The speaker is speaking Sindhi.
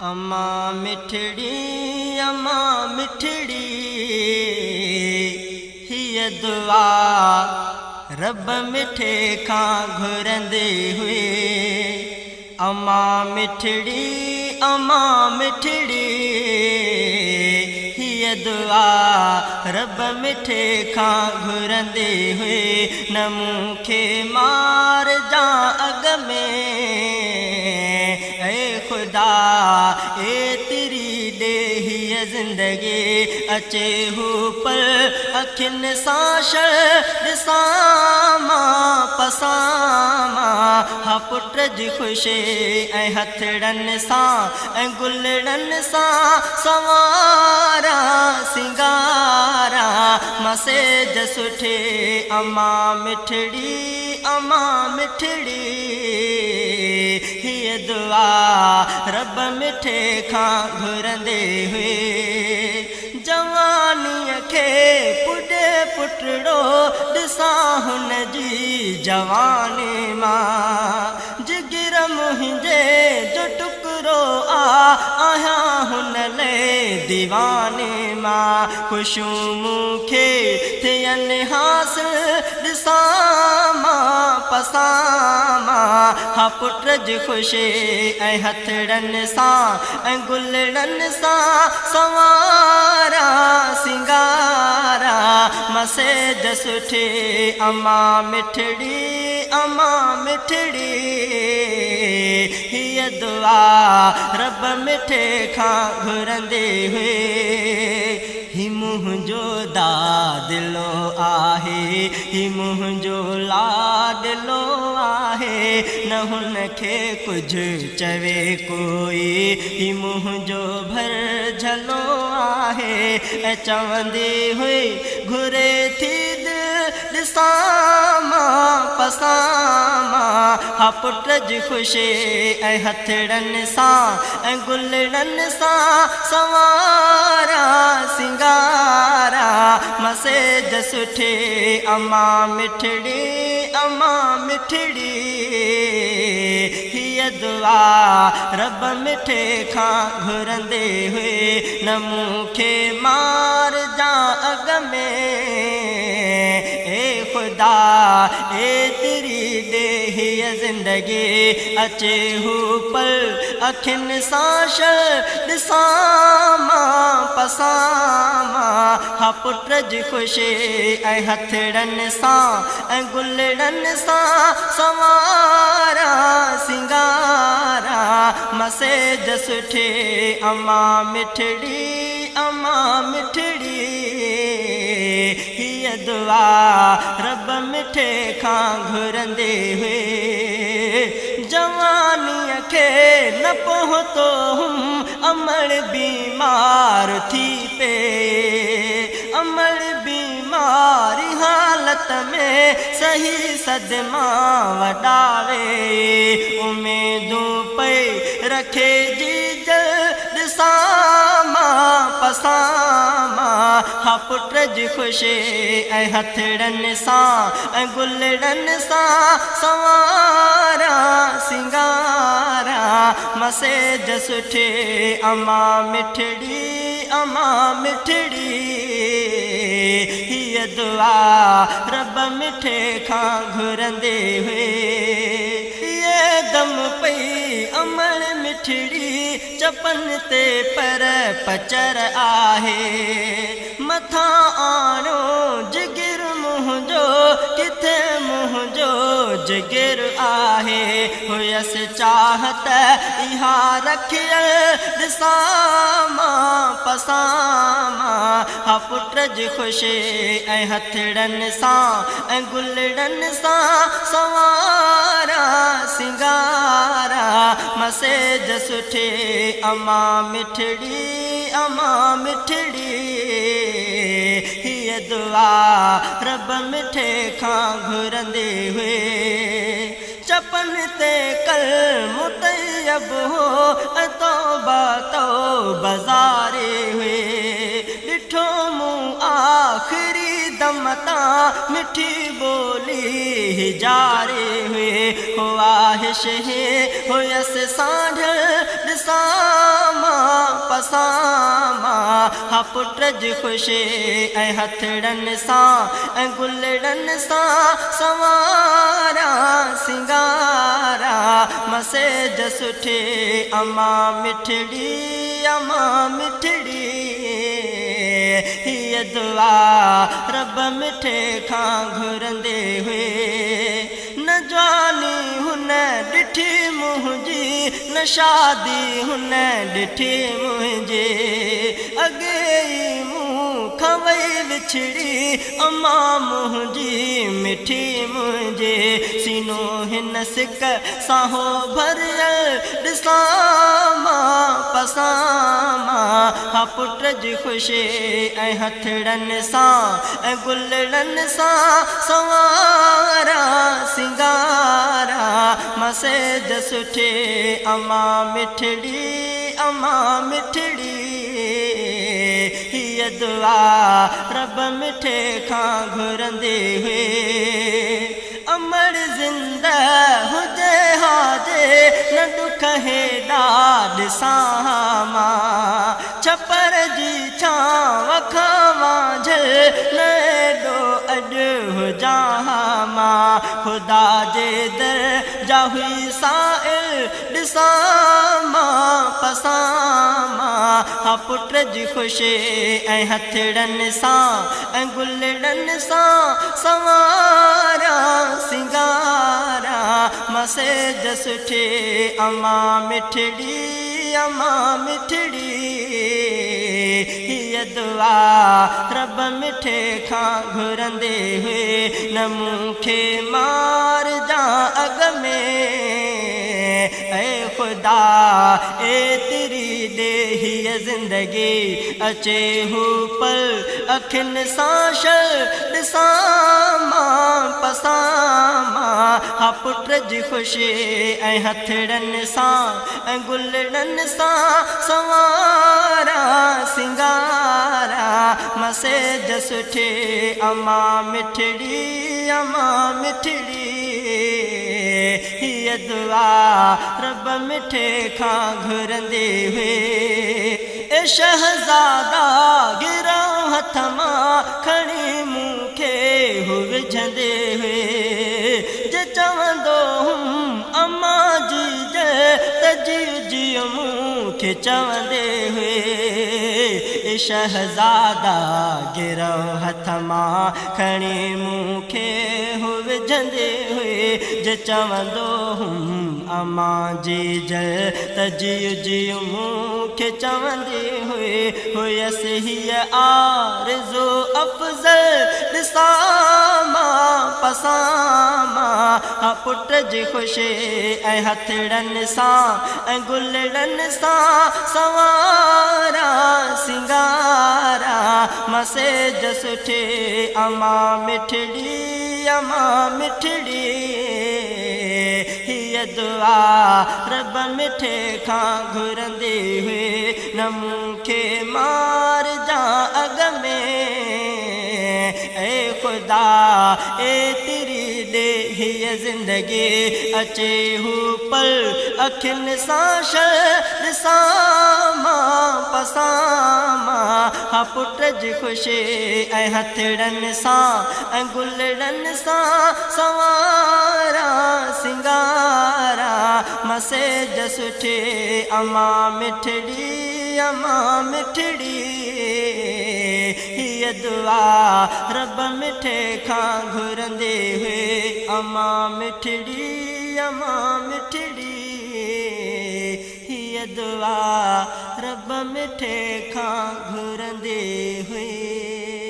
اما مٺڙي اما مٺڙي هيء دعا رب مٺي کان گهرندي هئي اما مٺڙي اما مٺڙي هيء دعا رب مٺي کان گهرندي هئي نه مون کي مارجان اڳ ۾. اي خدا ايتري ڏي هيء زندگي اچي هو پل اکين سان شل ڏسان مان پسان مان ها پٽ جي خوشي ۽ هٿڙن سان ۽ گلڙن سان سنواران سينگاران مان سيج سٺي امان مٺڙي امان مٺڙي. هيء دعا رب مٺي کان گهرندي هئي. جوانيء کي پڏي پٽڙو ڏسان هن جي جواني مان. جگر منهنجي جو ٽڪرو آ آهيان هن لئه ديواني مان. خوشيون مون کي ٿين حاصل ڏسان مان پسان مان ها پٽ جي خوشي ۽ هٿڙن سان ۽ گلڙن سان سنواران سينگاران مان سيج سٺي امان مٺڙي امان مٺڙي هيء دعا رب مٺي کان گهرندي هئي. هي منهنجو دادلو آهي، هي منهنجو لاڏلو آهي، نه هن کي ڪجهه چوي ڪوئي، هي منهنجو ڀرجهلو آهي. ۽ چوندي هئي، گهري ٿي دل ڏسان مان پسان مان، ها پٽ جي خوشي ۽ هٿڙن سان ۽ گلڙن سان سنواران سينگاران مسيج سٺي امان مٺڙي امان مٺڙي هيء دعا رب مٺي کان گهرندي هئي نه مون کي مارجان اڳ ۾ اي خدا ايتري ڏي هيء زندگي اچي هو پل اکين سان شل ڏسان مان پسان مان ها پٽ جي خوشي ۽ هٿڙن سان ۽ گلڙن سان سنواران سينگاران مسيج سٺي امان مٺڙي امان مٺڙي هيء دعا رب مٺي کان گهرندي هئي. جوانيء کي نه پهتو هئم، امڙ بيمار ٿي پيئي. امڙ بيماري حالت ۾ سهي صدما وڏا ويئي. اميدون پئي رکي جيجل ڏسان مان پسان مان. ها پٽ جي خوشي ۽ هٿڙن سان ۽ گلڙن سان سنواران سينگاران مسيج سٺي امان مٺڙي امان مٺڙي هيء دعا رب مٺي کان گهرندي هئي. هيء دم پئي امڙ مٺڙي چپن تي پر پچر آهي. مٿان آڻيو جگر منهنجو ڪٿي منهنجو جگر آهي. هيس چاهت اها رکيل ڏسان مان پسان مان ها پٽ جي خوشي ۽ هٿڙن سان ۽ گلڙن سان سنواران سينگاران مسيج سٺي امان مٺڙي امان مٺڙي هيء دعا رب مٺي کان گهرندي هئي. چپن تي ڪلمو طيب هو ۽ توبه توبه زاري هئي. ڏٺو مون آخري دم تان مٺي ٻولي هجاري هئي. خواهش هي هيس سانڍيل ڏسان. مان پسان مان ها پٽ جي خوشي ۽ هٿڙن سان ۽ گلڙن سان سنواريان سينگاريان مسيج سٺي اما مٺڙي اما مٺڙي هيء دعا رب مٺي کان گهرندي هئي. نه جواني هن ڏٺي منهنجي، نه شادي هن ڏٺي منهنجي. اڳي ئي مون کان وئي وڇڙي، اما منهنجي مٺي منهنجي. سينو هن سڪ سان هو ڀريل، ڏسان مان پسان مان ها پٽ جي خوشي ۽ هٿڙن سان ۽ گلڙن سان سنواريان سينگاريان مسيج سٺي اما مٺڙي اما مٺڙي هيء دعا رب مٺي کان گهرندي هئي. امڙ زنده هجي ها جي نه ڏک هيڏا ڏسان ها مان، ڇپر جي ڇانو کان وانجهيل نه ايڏو اڄ هجان ها مان. خدا جي در جا هئي سائل ڏسان مان پسان مان ها پٽ جي خوشي ۽ هٿڙن سان ۽ گلڙن سان سنواريان سينگاريان مسيج سٺي اما مٺڙي اما مٺڙي هيء دعا رب مٺي کان گهرندي هئي نه مون کي مارجان اڳ ۾. اي خدا ايتري ڏي هيء زندگي، اچي هو پل اکين سان شل ڏسان مان پسان مان ها پٽ جي خوشي ۽ هٿڙن سان ۽ گلڙن سان سنواريان سينگاريان مسيج سٺي اما مٺڙي اما مٺڙي هيء دعا رب مٺي کان گهرندي هئي. اي شهزادا گرئون هٿ مان کڻي مون کي هو وجهندي هئي. جي چوندو هئم اما جي جي ته جيء جيء مون کي چوندي هئي. اي شهزادا گرئون هٿ مان کڻي مون کي هو وجهندي هئي. جي چوندو هئم امان جيجل ته جيء جيء مون کي چوندي هئي. هيس هيء آرزو افضل ڏسان مان پسان مان ها پٽ جي خوشي ۽ هٿڙن سان ۽ گلڙن سان سنواريان سينگاريان مسيج سٺي اما مٺڙي اما مٺڙي هيء دعا رب مٺي کان گهرندي هئي. نه مون کي مارجان اڳ ۾. اي خدا ايتري ڏي هيء زندگي، اچي هو پل اکين سان شل ڏسان مان پسان مان ها پٽ جي خوشي ۽ هٿڙن سان ۽ گلڙن سان سنواريان سينگاريان مسيج سٺي اما مٺڙي اما مٺڙي هيء دعا رب مٺي کان گهرندي هئي. اما مٺڙي اما مٺڙي هيء دعا رب مٺي کان گهرندي هئي.